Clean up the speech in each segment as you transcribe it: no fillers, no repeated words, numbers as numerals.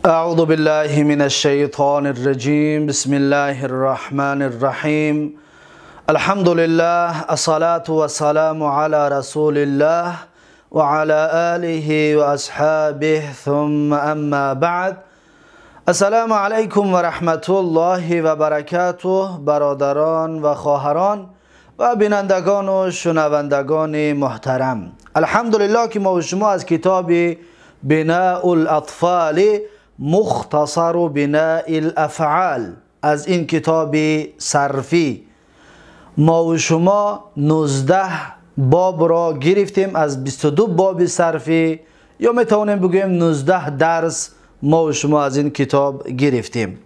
أعوذ بالله من الشيطان الرجيم. بسم الله الرحمن الرحيم. الحمد لله، الصلاة والسلام على رسول الله وعلى آله وأصحابه، ثم أما بعد. السلام علیکم و رحمت الله و برکاته. برادران و خواهران و بینندگان و شنوندگان محترم، الحمدلله که ما و شما از کتاب بناء الاطفال مختصر بناء الافعال، از این کتاب صرفی ما و شما 19 باب را گرفتیم از 22 باب صرفی، یا میتوانیم بگوییم 19 درس ما و شما از این کتاب گرفتیم.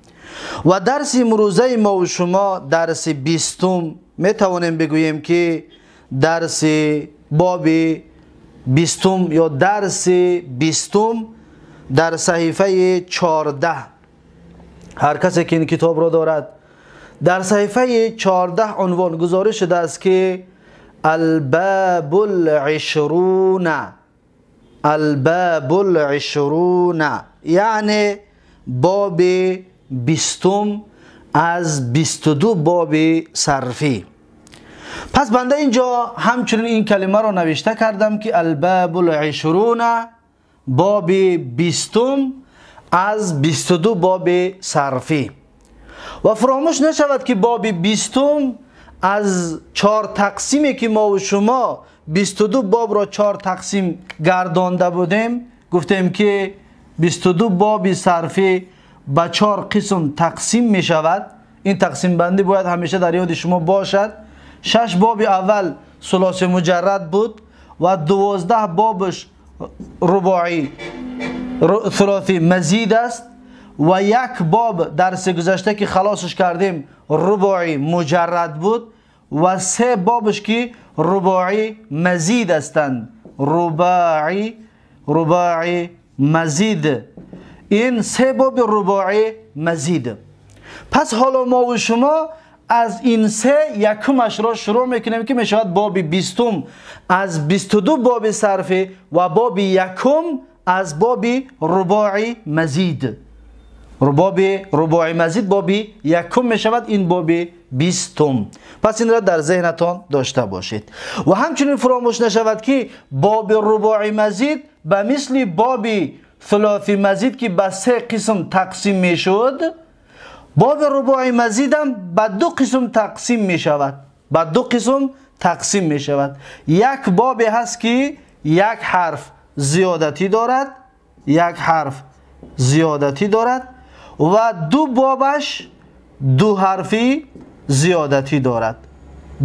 و درس امروزه ما و شما درس 20 میتوانیم بگوییم که درس باب 20 یا درس 20 در صحیفه 14. هر کسی که این کتاب را دارد در صحیفه 14 عنوان گذاری شده است که الباب العشرون، الباب العشرون، یعنی باب 20 از 22 باب صرفی. پس بنده اینجا همچنین این کلمه را نوشته کردم که الباب العشرون، باب 20 از 22 باب صرفی. و فراموش نشود که باب 20 از 4 تقسیمی که ما و شما 22 باب را 4 تقسیم گردانده بودیم، گفتیم که 22 باب صرفی به 4 قسم تقسیم می شود. این تقسیم بندی باید همیشه در یاد شما باشد. 6 باب اول ثلاثی مجرد بود و 12 بابش رباعی ثلاثی مزید است و یک باب درس گذشته که خلاصش کردیم رباعی مجرد بود و 3 بابش که رباعی مزید هستند، رباعی مزید. این 3 باب رباعی مزید. پس حالا ما و شما از این 3 یکمش را شروع میکنیم که میشود باب 20 از 22 باب صرفی و باب یکم از باب رباعی مزید. رباعی مزید باب یکم میشود، این باب 20. پس این را در ذهنتان داشته باشید. و همچنین فراموش نشود که باب رباعی مزید به مثل باب ثلاثی مزید که به 3 قسم تقسیم میشد، باب رباعی مزید هم به 2 قسم تقسیم می شود، به 2 قسم تقسیم می شود. یک باب هست که یک حرف زیادتی دارد، یک حرف زیادتی دارد و 2 بابش 2 حرفی زیادتی دارد،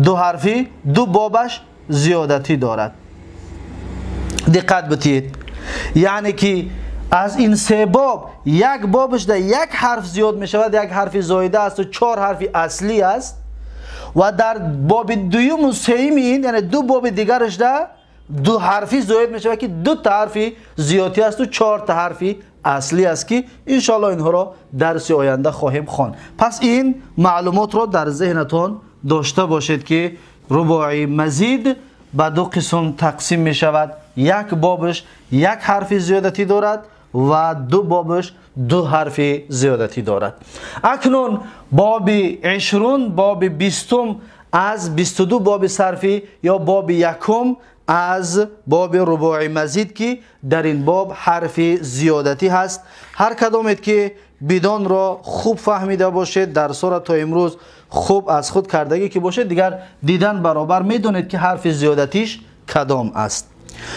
2 حرفی 2 بابش زیادتی دارد. دقت بتید، یعنی که از این 3 باب یک بابش در یک حرف زیاد می شود، یک حرف زایده است و 4 حرف اصلی است، و در باب دوم و سوم این، یعنی 2 باب دیگرش در 2 حرفی زاید می شود که 2 تا حرفی زیادی است و 4 تا حرفی اصلی است که انشالله اینها را درس آینده خواهیم خواند. پس این معلومات را در ذهنتان داشته باشید که رباعی مزید به 2 قسم تقسیم می شود، یک بابش یک حرف زیادتی دارد و 2 بابش 2 حرف زیادتی دارد. اکنون باب 20، باب 20 از 22 باب صرفی یا باب یکم از باب رباعی مزید که در این باب حرف زیادتی هست. هر کدامت که بدان را خوب فهمیده باشید، درس را تا امروز خوب از خود کردگی که باشید، دیگر دیدن برابر میدونید که حرف زیادتیش کدام است.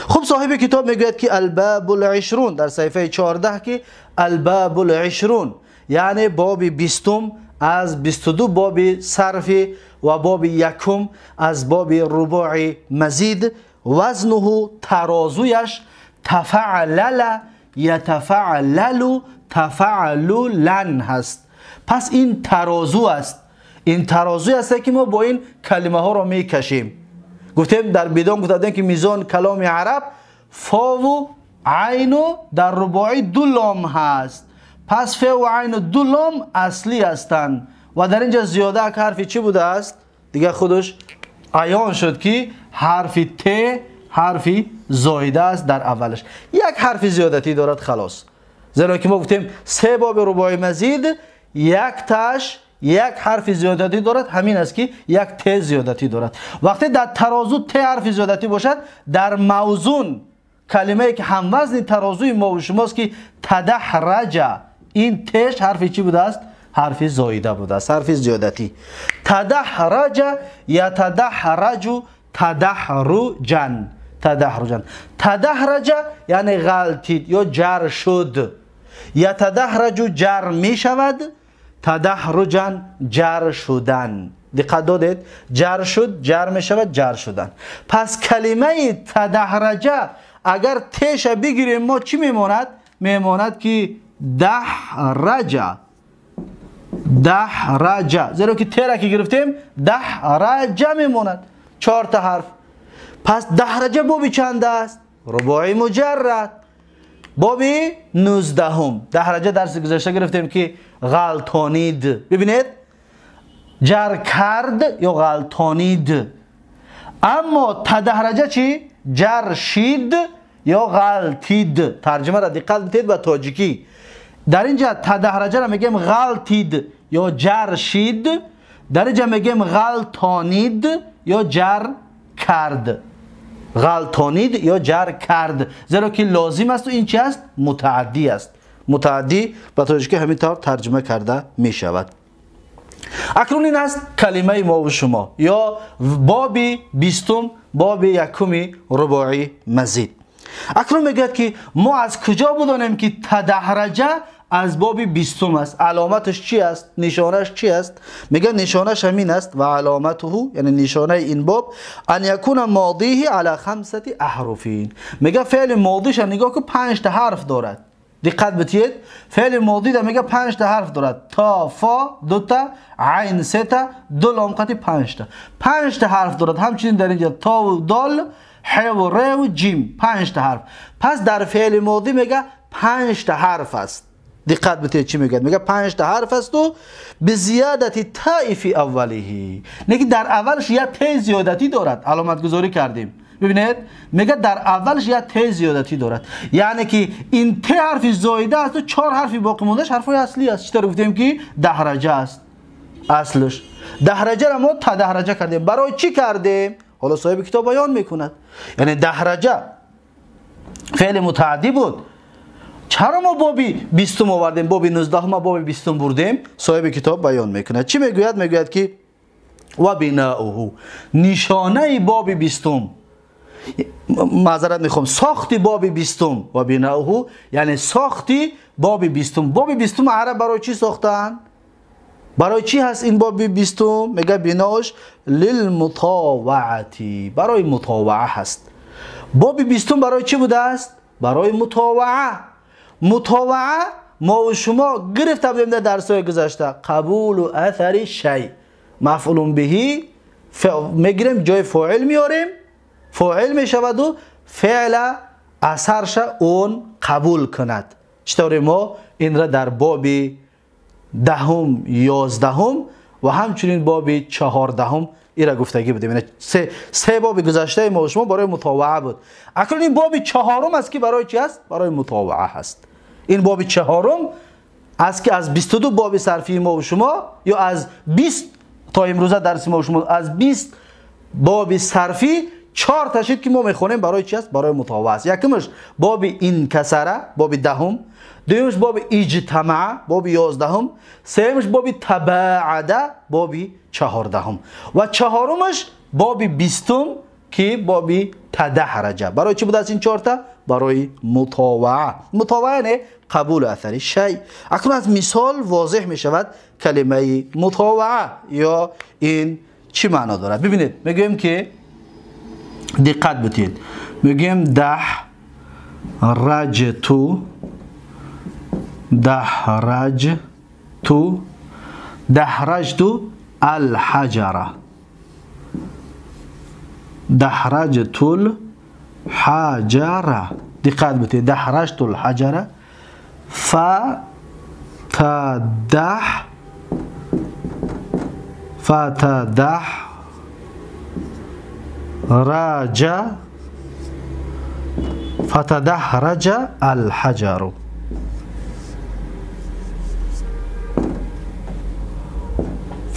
خب صاحب کتاب میگوید که الباب العشرون در صحیفه 14 که الباب العشرون، یعنی باب 20 از 22 باب صرفی و باب یکم از باب رباعی مزید. وزنه ترازویش تفعلل یتفعلل تفعللن هست. پس این ترازو است، این ترازوی است که ما با این کلمه ها را میکشیم. گفتیم در بدان گفتیم که میزان کلام عرب فا و عین در رباعی 2 لام هست. پس ف و عین 2 لام اصلی هستند و در اینجا زیاده حرفی چی بوده است؟ دیگه خودش عیان شد که حرف ت حرفی زایده است در اولش، یک حرف زیادتی دارد خلاص. Зеро ки мо гуфтем се боби рубои мазид якташ як ҳарфи зиёдатӣ дорад, ҳамин аст ки як т зиёдатӣ дорад. Вақте дар тарозу т ҳарфи зиёдатӣ бошад, дар мавзун калимае ки ҳамвазни тарозуи мо ва шумост ки тадаҳраҷа, ин теш ҳарфи чӣ будааст? Ҳарфи зоида будааст, ҳарфи зиёдатӣ. Тадаҳраҷа ятадаҳраҷу тадаҳруҷан, тадаҳруҷан. Тадаҳраҷа яъне ғалтид ё ҷар шуд, ятадаҳраҷу ҷар мешавад, тадаҳруҷан ҷар шудан. Диққат додед? Ҷар шуд, ҷар мешавад, ҷар шудан. Пас калимаи тадаҳраҷа агар теша бигирем мо чӣ мемонад? Мемонад ки даҳраҷа, даҳраҷа. Зеро ки тера ки гирифтем даҳраҷа мемонад, чорта ҳарф. Пас даҳраҷа боби чанд аст? Рубои муҷаррад, боби 19. Даҳраҷа дарси гузашта гирифтем ки ғалтонид. Бибинед, ҷар кард ё ғалтонид. Аммо тадаҳраҷа чӣ? Ҷар шид ё ғалтид. Тарҷимаро диққат бидиҳед ба тоҷикӣ. Дар инҷа тадаҳраҷаро мегӯем ғалтид ё ҷар шид, дар инҷа мегӯем ғалтонид ё ҷар кард. Ғалтонид ё ҷар кард, зеро ки лозим аст. Ин чи аст? Мутааддӣ аст. Мутааддӣ ба тоҷикӣ ҳамин тавр тарҷима карда мешавад. Акнун ин аст калимаи мо ва шумо ё боби 20, боби 1 рубои мазид. Акнун мегӯяд ки мо аз куҷо бидонем ки тадаҳраҷа аз боби 20 аст? Аломаташ чи аст? Нишонаш чи аст? Мегӯяд нишонаш ҳамин аст ва аломатуҳу, яъне нишонаи ин боб, ан якуна модиҳи ала хамсати аҳруфин. Мегӯяд феъли модиша нигоҳ кун, 5 та ҳарф дорад. Диққат битиед, феъли модида мегӯяд 5 та ҳарф дорад. То, фо 2 та, айн 3 та, ду ломқати 5 та. 5 та ҳарф дорад. Ҳамчунин дар инҷа то, дол, ҳ ва р ва ҷим, 5 та ҳарф. Пас дар феъли модӣ мегӯяд 5 та ҳарф аст. Диққат битиед чӣ мегӯяд? Мегӯяд 5 та ҳарф асту бизиёдати таи фи аввалиҳи. Не ки дар аввалш як т зиёдатӣ дорад. Аломатгузорӣ кардем. Бибинед, мегӯяд дар аввалш як т зиёдатӣ дорад. Яъне ки ин т ҳарфи зоида аст ва 4 ҳарфи боқӣ мондааш ҳарфҳои аслӣ аст. Чӣ тавр гуфтем ки даҳраҷа аст аслаш. Даҳраҷаро мо тадаҳраҷа кардем. Барои чӣ кардем? Ҳоло соҳиби китоб баён мекунад. Яъне даҳраҷа феъли мутааддӣ буд. Чаро мо боби 20 овардем, боби 19 ма боби 20 бурдем? Соҳиби китоб баён мекунад. Чӣ мегӯяд? Мегӯяд ки ва бинаъуҳу, нишонаи боби 20, маъзарат мехоҳам, сохти боби 20. Ва бинаъуҳу яъне сохти боби 20. Боби 20 араб барои чӣ сохтаанд? Барои чӣ ҳаст ин боби 20? Мегӯяд бинош лилмутоваати, барои мутоваа ҳаст. Боби 20 барои чӣ будааст? Барои мутоваа. Мутоваа мо ва шумо гирифта будем дар дарсҳои гузашта. Қабулу аthари шай, мафъулун биҳи мегирем, ҷои фоил меорем, фоил мешаваду феъла асарша он қабул кунад. Чӣ тавре мо инра дар боби 10, 11 ва ҳамчунин боби 14 ира гуфтагӣ будем. Се боби гузаштаи мо шумо барои мутоваа буд. Акнун ин боби 4 аст ки барои чӣ аст? Барои мутоваа ҳаст. Ин боби 4 аст ки аз 22 боби сарфии мо шумо ё аз 20 то имрӯза дарси мо шумо аз 20 боби сарфӣ 4 та шид ки мо мехонем барои чӣ аст? Барои мутоваа аст. Якумаш боби инкасара, боби 10, дуюмаш боби иҷтамаа, боби 11, сеюмаш боби табаада, боби 14 ва чаҳорумаш боби 20 ки боби тадаҳраҷа. Барои чӣ будааст ин 4 та? Барои мутоваа. Мутоваа яъне қабулу аthари шай. Акнун аз мисол возеҳ мешавад калимаи мутоваа ё ин чӣ маъно дорад. Бибинед, мегӯем ки диққат битиҳед, мегӯем даҳраҷту, даҳраҷту, даҳраҷту алҳаҷара, даҳраҷтул ҳаҷара. Диққат битиҳед, даҳраҷтул ҳаҷара фатадаҳ, фатадаҳ раҷа, фатадаҳраҷа алҳаҷару.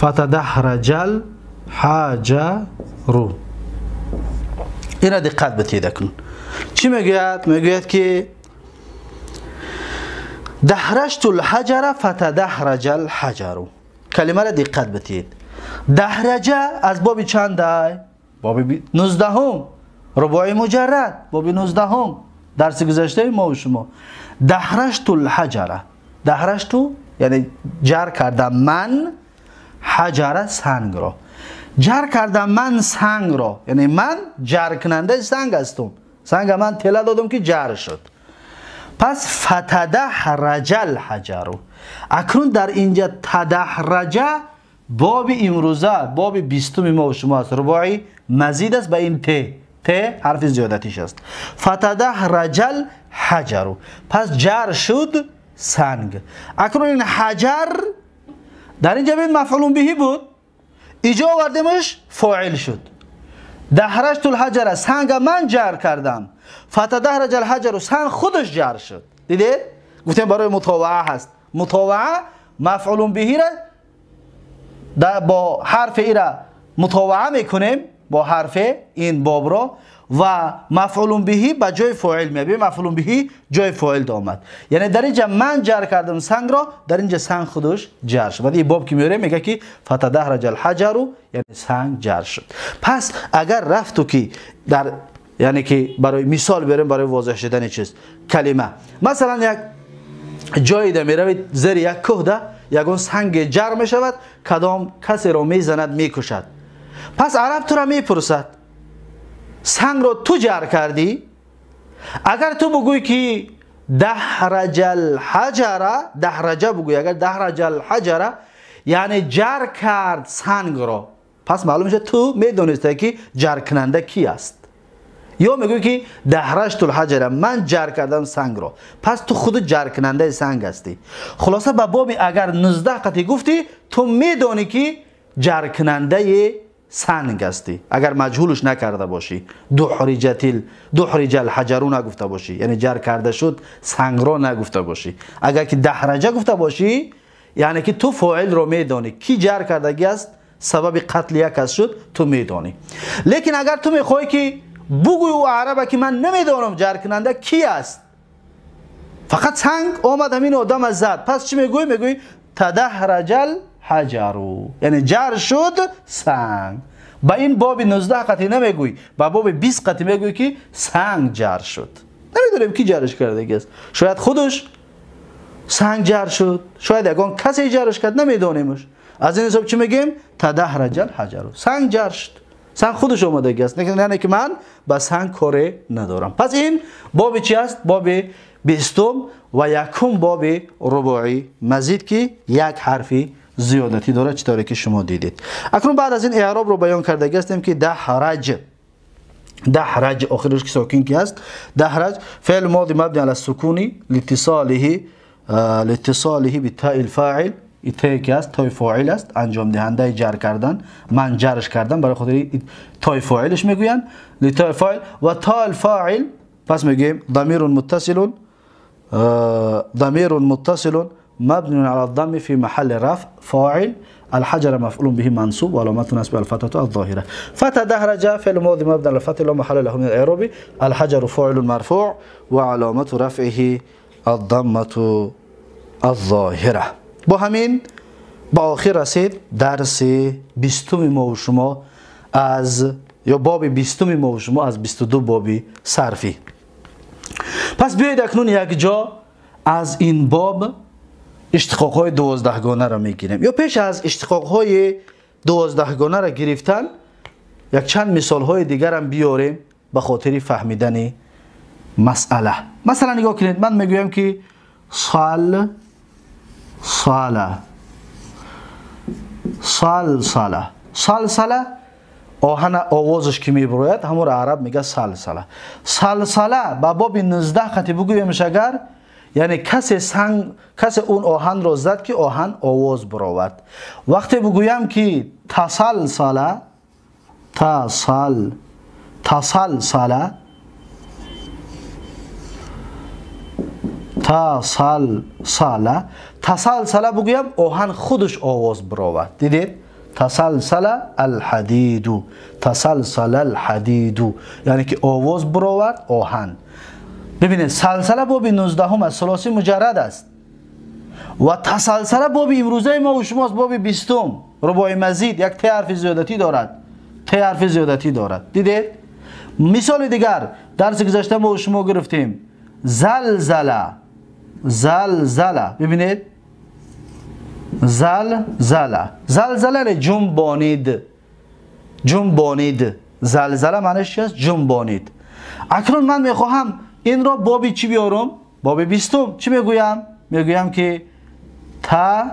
فتدحرج الحجر. اینا دقت بدهید. اکنون چی میگوید؟ میگوید که دحرجت الحجر فتدحرج الحجر. کلمه را دقت بدهید. دحرجه از باب چند؟ باب 19، رباعی مجرد، باب 19 درس گذشته ما و شما. دحرجت الحجر، دحرجت یعنی جر کردم من، حجر سنگ را، جر کردم من سنگ را، یعنی من جر کننده سنگ هستم، سنگ من تله دادم که جر شد. پس فتدحرج الحجر. اکنون در اینجا تدحرج باب امروزه، باب 20 ما و شما است، رباعی مزید است به این ت، ت حرف زیادتیش است. فتدحرج الحجر، پس جر شد سنگ. اکنون این حجر در اینجا ببین مفعول بهی بود، اینجا آوردیمش فاعل شد. دحرجت الحجر، سنگ من جر کردم، فتدحرج الحجر، سنگ خودش جر شد. دیدید؟ گفتیم برای مطاوعه هست. مطاوعه مفعول بهی را با حرف ای را مطاوعه میکنیم، با حرف این باب را، و مفعول بهی به جای فاعل میاد. مفعول بهی جای فاعل آمد، یعنی در اینجا من جر کردم سنگ را، در اینجا سنگ خودش جر شد. بعد این باب که میاره میگه که فتدحرج الحجر، یعنی سنگ جر شد. پس اگر رفتو که در، یعنی که برای مثال بیاریم برای واضح شدن چیز کلمه، مثلا یک جایی ده میروید زیر یک کوه ده یگان سنگ جر میشود، کدام کسی را میزند میکشد. پس عرب تو را میپرسد سنگ را تو جر کردی؟ اگر تو بگوی که دحرج الحجر، دحرجه بگوی، اگر دحرج الحجر یعنی جر کرد سنگ را، پس معلوم میشه تو میدونستی که جر کننده کی است. یا میگوی که دحرجت الحجر، من جر کردم سنگ را، پس تو خود جر کننده سنگ هستی. خلاصه به باب اگر 19 قطعی گفتی تو میدونی که جر کننده سنگ هستی، اگر مجهولش نکرده باشی، دحرج الحجر نگفته باشی، یعنی جر کرده شد سنگ را نگفته باشی. اگر که دحرجه گفته باشی یعنی که تو فاعل رو میدانی کی جر کردگی است، سبب قتل یک از شد، تو میدانی. لیکن اگر تو میخوای که بگوی او عربه که من نمیدانم جر کننده کی است، فقط سنگ آمد همین آدم زد، پس چی میگوی؟ میگوی تدحرج الحجر، یعنی جر شد سنگ. با این باب 19 قطعی نمیگوی، با باب 20 قطعی میگوی که سنگ جر شد. نمیدونیم کی جرش کرده است، شاید خودش سنگ جر شد، شاید یگان کسی جرش کرد، نمیدونیمش. از این حساب چی میگیم؟ تدحرج الحجر، سنگ جر شد، سنگ خودش آمدگی است، یعنی که من با سنگ کاری ندارم. پس این باب چی است؟ باب 20 و یکم باب رباعی مزید که یک حرفی زیادتی داره، چطوری که شما دیدید. اکنون بعد از این اعراب رو بیان کرده هستیم که دحرج، دحرج آخرش که ساکن کی است، دحرج فعل ماضی مبنی علی السکون لاتصاله بتاء الفاعل، تای که است تای فاعل است، انجام دهنده جر کردن، من جرش کردم، برای خاطر تای فاعلش میگوین لتاء فاعل و تاء الفاعل. پس میگیم ضمیر متصل، ضمیر متصل مبني على الضم في محل رفع فاعل، الحجر مفعول به منصوب وعلامة نصبه الفتحة الظاهرة. فتدحرج فعل ماضي مبني على الفتح لا محل له من الإعراب، الحجر فاعل مرفوع وعلامة رفعه الضمة الظاهرة. با همین با آخر رسید درس 20 ما و شما از، یا باب 20 ما و شما از 22 باب صرفی. پس بیایید اکنون یک جا از این باب اشتقاق های 12 گانه را میگیریم. یا پیش از اشتقاق های 12 گانه را گرفتن یک چند مثال های دیگر هم بیاریم به خاطر فهمیدن مسئله. مثلا نگاه کنید، من میگویم که صل صله صلصله، صلصله آهن آوازش که میبروید همون عرب میگه صلصله. صلصله به باب 19 خطی بگویمش اگر، یعنی کسی سنگ، کسی اون آهن رو زد که آهن آواز برآورد. وقتی بگویم که تسلسله، تسلسله، تسلسله، تسلسله بگویم آهن خودش آواز برآورد. دیدید؟ تسلسل الحدید، تسلسل الحدید، یعنی که آواز برآورد آهن. ببینید سلسله باب 19 از ثلاثی مجرد است و تسلسله باب امروزه ما و شماست، باب 20 رباعی مزید، یک ت حرف زیادتی دارد، ت حرف زیادتی دارد. دیدید؟ مثال دیگر درس گذشته ما و شما گرفتیم زلزله، زلزله. ببینید زلزله، زلزله جنبانید، جنبانید. زلزله معنیش چی است؟ جنبانید. اکنون من میخواهم این را بابی چی بیارم؟ باب 20. چی میگویم؟ میگویم که تا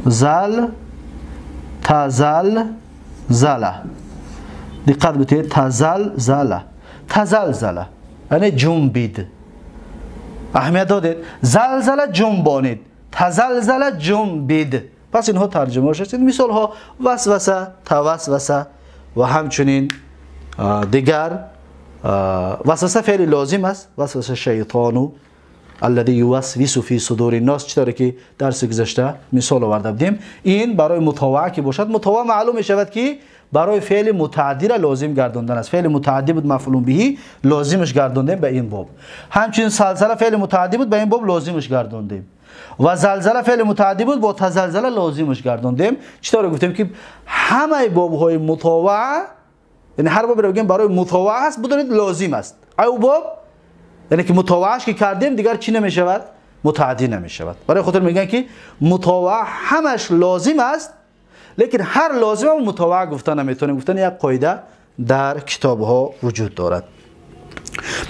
زل تزل زله. دقت بتید، تزل زله، تزلزله یعنی جنبید. اهمیت دادید، زلزله جنبانید، تزلزله جنبید. پس اینها ترجمه شد. مثال ها وسوسه، توسوسه و همچنین دیگر. وسوسه فعل لازم است، وسوسه شیطان الذي يوسوس في صدور الناس، چطوری که درس گذشته مثال آورده بودیم. این برای متوعه که باشد، متوعه معلوم می شود که برای فعل متعدی را لازم گرداندن است. فعل متعدی بود مفعول به، لازمش گرداندیم به این باب. همچنین سلسله فعل متعدی بود، به این باب لازمش گرداندیم. و زلزله فعل متعدی بود، با تزلزله لازمش گرداندیم. چطور گفتیم که همه باب‌های متوعه، یعنی هر باب رو بگیم برای متوعه است، بدونید لازم است. او باب یعنی که متوعهش که کردیم دیگر چی نمیشود؟ متعدی نمیشود. برای خاطر میگن که متوعه همش لازم است، لیکن هر لازم هم متوعه گفتن نمیتونیم. گفتن یک قاعده در کتاب ها وجود دارد.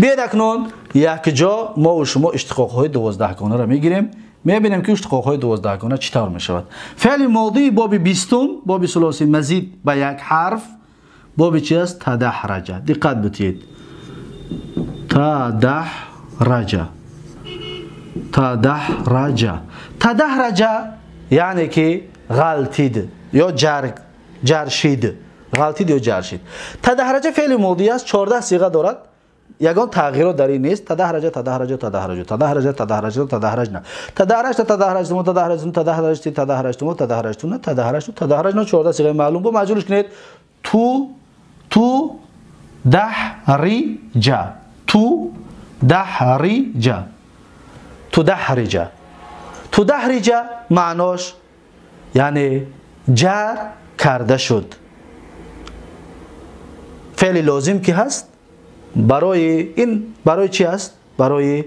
بیاید اکنون یک جا ما و شما اشتقاق های 12 گانه را میگیریم، میبینیم که اشتقاق های 12 گانه چطور میشود. فعل ماضی باب 20، باب ثلاثی مزید به یک حرف، باب چی است؟ تدحرجه. دقت بتید، تدحرجه، تدحرجه، تدحرجه یعنی که غلطید یا جرشید، غلطید یا جرشید. تدحرجه فعل ماضی است، 14 صیغه دارد، یگان تغییرات در این نیست. تدحرجه، تدحرجه، تدحرجه، تدحرجه، تدحرجه، تدحرجنا، تدحرجت، تدحرجتم، تدحرجتم، تدحرجتی، تدحرجتم، تدحرجتون، تدحرجت، تدحرجنا. 14 صیغه معلوم بود. مجهولش کنید تو، تو دحرجه، تو دحرجه، تو دحرجه، تو دحرجه معناش یعنی جر کرده شد. فعل لازم که هست برای این، برای چی است؟ برای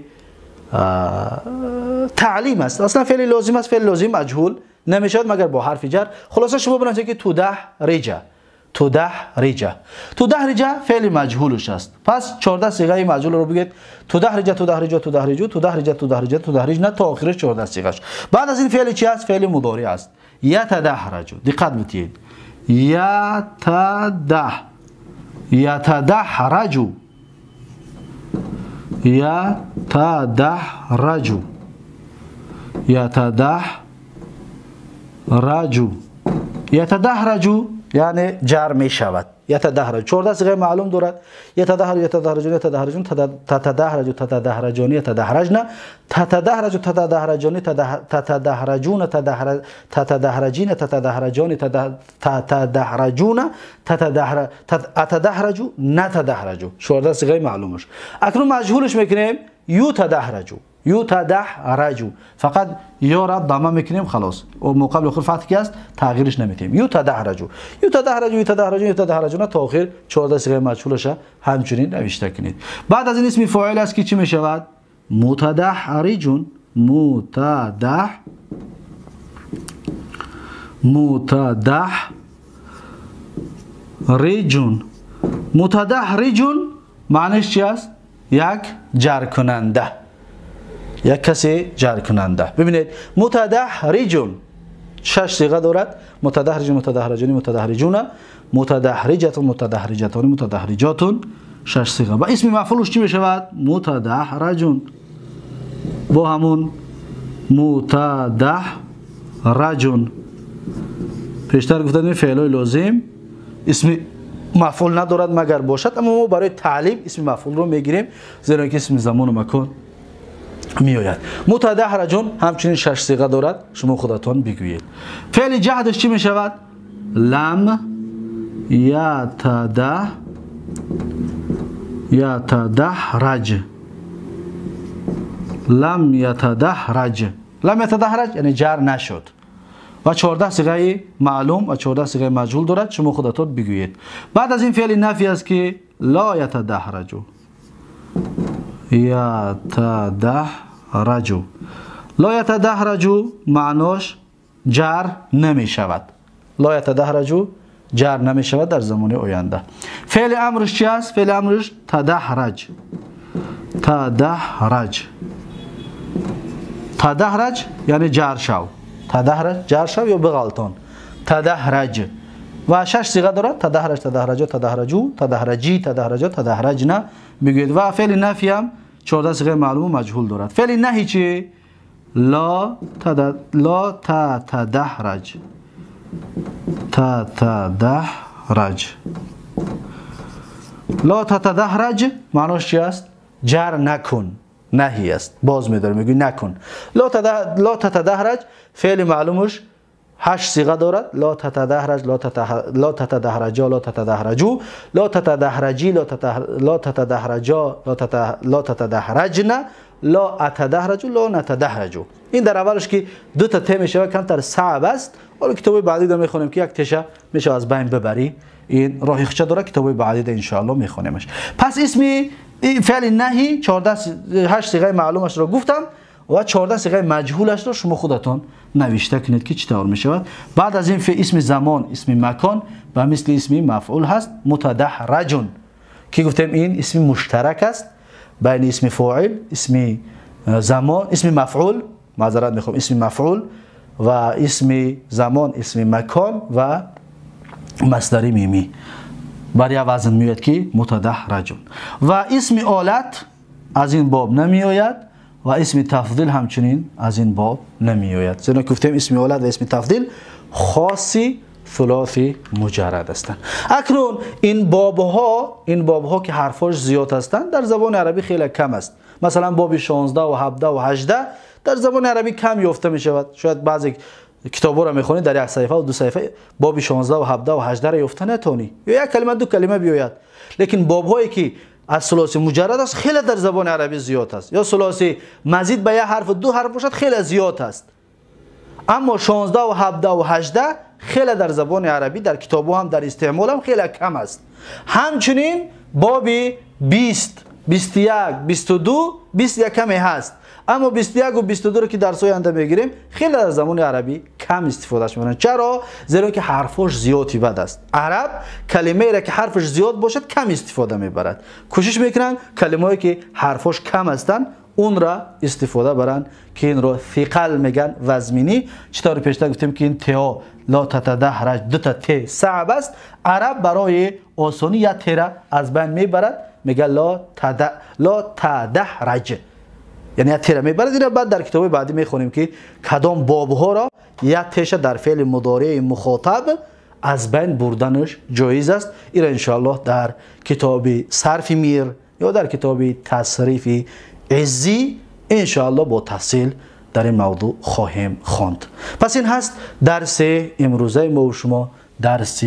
تعلیم است. اصلا فعل لازم است، فعل لازم مجهول نمیشد مگر با حرف جر. خلاصه شما بنویسید که تو دحرجه، تو دحرجه، تو دحرجه فعل مجهولش است. پس 14 صیغه مجهول رو بگید تو دحرجه، تو دحرجه، تو دحرجه، تو دحرجه، تو دحرجه، تو دحرجه، تا آخرش 14 صیغهش. بعد از این فعل چی است؟ فعل مضارع است. یتدحرج. دقت بتید، یتدح، یتدحرج، یتدحرج، یتدحرج، یتدحرج یعنی جر می شود. یتدحرج 14 صیغه معلوم دارد. یتدحرج، یتدحرجون، یتدحرجون، تتدحرج، تتدحرجون، یتدحرجن، تتدحرج، تتدحرجون، تتدحرجون، تتدحرجین، تتدحرجون، تتدحرجون، اتدحرج، نتدحرج. 14 صیغه معلومش. اکنون مجهولش میکنیم یتدحرج، یتدحرج، فقط یا را ضمه میکنیم خلاص، و مقابل آخر فتح که است تغییرش نمیتیم. یتدحرج، یتدحرج، یتدحرج، یتدحرجون تا آخر 14 صیغه مجهولش همچنین نوشته کنید. بعد از این اسم فاعل است که چی میشود؟ متدحرجون، متدح، متدحرجون، متدحرجون معنیش چی است؟ یک جر کننده، یک کسی جر کننده. ببینید متدحرجون 6 صیغه دارد. متدحرج، متدحرجون، متدحرجون، متدحرجتون، متدحرجتان، متدحرجاتون، 6 صیغه. و اسم مفعولش چی میشود؟ متدحرجون با همون متدحرجون. پیشتر گفتم فعلای لازم اسم مفعول ندارد مگر باشد، اما ما برای تعلیم اسم مفعول رو میگیریم زیرا که اسم زمان و مکان میآید. متدحرجون همچنین 6 صیغه دارد، شما خودتان بگویید. فعل جهدش چی میشود؟ لم یتدحرج. لم یتدحرج، لم یتدحرج یعنی جر نشد. و 14 صیغه معلوم و 14 صیغه مجهول دارد، شما خودتون بگویید. بعد از این فعل نفی است که لا یتدحرج، یتدحرج، لا یتدحرج معناش جر نمی شود. لا یتدحرج جر نمی شود در زمان آینده. فعل امرش چی است؟ فعل امرش تدحرج، تدحرج، تدحرج یعنی جر شو، تدحرج جر شو یا بغلطان، تدحرج. و 6 صیغه دارد: تدحرج، تدحرجا، تدحرجو، تدحرجی، تدحرجا، تدحرجنا بگویید. و فعل نفی هم 14 صیغه معلوم و مجهول دارد. فعل نهی چی؟ لا تتدحرج، تتدحرج، لا تتدحرج معناش چی است؟ جر نکن، نهی است، باز میداره میگوی نکن. لا تتدحرج فعل معلومش 8 صیغه دارد: لا تتدحرج، لا تتدحرجا، لا تتدحرجو، لا تتدحرجی، لا تتدحرجا، لا تتدحرجنا، لا اتدحرج، لا نتدحرج. این در اولش که دو تا ت میشه کمتر صعب است. حالا کتاب بعدی رو میخونیم که یک تشه میشه از بین ببری، این راه خچه داره، کتاب بعدی ده ان شاء الله میخونیمش. پس اسمی فعل نهی 8 صیغه معلومش رو گفتم و 14 صیغه مجهولش رو شما خودتون نوشته کنید که چطور میشود. بعد از این اسم زمان، اسم مکان و مثل اسم مفعول هست متدحرجون که گفتیم این اسم مشترک است بین اسم فاعل، اسم زمان، اسم مفعول، معذرت میخوام، اسم مفعول و اسم زمان، اسم مکان و مصدر میمی. برای وزن میاد که متدحرجون. و اسم آلت از این باب نمیآید و اسم تفضیل همچنین از این باب نمیآید، زیرا گفتیم اسم آلت و اسم تفضیل خاصی ثلاثی مجرد هستند. اکنون این بابها که حرفاش زیاد هستند در زبان عربی خیلی کم است. مثلا باب 16 و 17 و 18 در زبان عربی کم یافته می شود. شاید بعضی کتاب‌ها را میخونید در یک صفحه و دو صفحه باب 16 و 17 و 18 را یافته نتونی، یا یک کلمه دو کلمه بیاید. لیکن بابهایی که از ثلاثی مجرد است خیلی در زبان عربی زیاد است، یا ثلاثی مزید به یک حرف و دو حرف باشد خیلی زیاد است. اما 16 و 17 و 18 خیلی در زبان عربی در کتاب‌ها هم در استعمال هم خیلی کم است. همچنین باب 20، 21، 22، 21 کمی هست، اما 21 و 22 رو که درس آینده میگیریم خیلی در زبان عربی کم استفاده میکنن. چرا؟ زیرا که حرفش زیادی بد است. عرب کلمه را که حرفش زیاد باشد کم استفاده میبرد. کوشش میکنن کلمه‌ای که حرفش کم هستند اون را استفاده برن که این را ثقل میگن، وزمینی. چطور پیشتر گفتیم که این تا لا تتدحرج دو تا ت صعب است، عرب برای آسانی یا ت را از بین میبرد، میگه لا تدحرج، یعنی یا ت را میبرد. این را بعد در کتاب بعدی میخونیم که کدام بابها را یا تش در فعل مضارع مخاطب از بین بردنش جایز است. این را انشاءالله در کتاب صرف میر یا در کتاب تصریف عزی انشاءالله با تفصیل در این موضوع خواهیم خواند. پس این هست درس امروزه ما و شما، درس 20،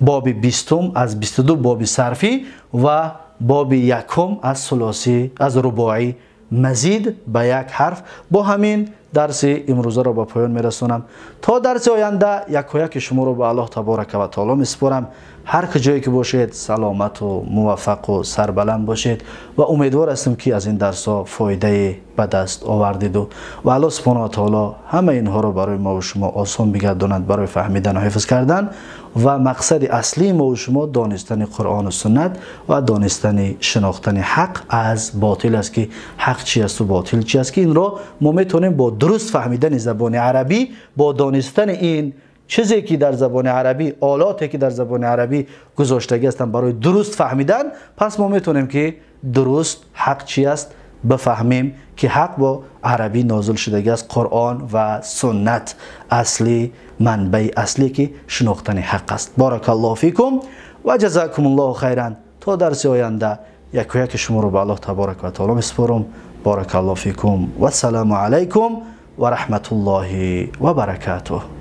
باب 20 از 22 باب صرفی و باب یکم از ثلاثی از رباعی مزید به یک حرف. با همین درس امروزه را به پایان میرسونم. تا درس آینده یک شما رو به الله تبارک و تعالی میسپارم. هر کجایی که باشید سلامت و موفق و سربلند باشید و امیدوار هستم که از این درس ها فایده به دست آوردید و الله سبحانه و تعالی همه اینها رو برای ما و شما آسان بگرداند برای فهمیدن و حفظ کردن. و مقصد اصلی ما و شما دانستن قرآن و سنت و دانستن شناختن حق از باطل است که حق چی است و باطل چی است، که این را ما میتونیم با درست فهمیدن زبان عربی، با دانستن این چیزی که در زبان عربی، آلاتی که در زبان عربی گذاشتگی هستند برای درست فهمیدن، پس ما میتونیم که درست حق چی است بفهمیم که حق با عربی نازل شدگی است، قرآن و سنت اصلی، منبع اصلی که شناختن حق است. بارک الله فیکم و جزاکم الله خیرا. تا درس آینده یک یک شما رو به الله تبارک و تعالی میسپارم. بارک الله فیکم و السلام علیکم و رحمت الله و برکاته.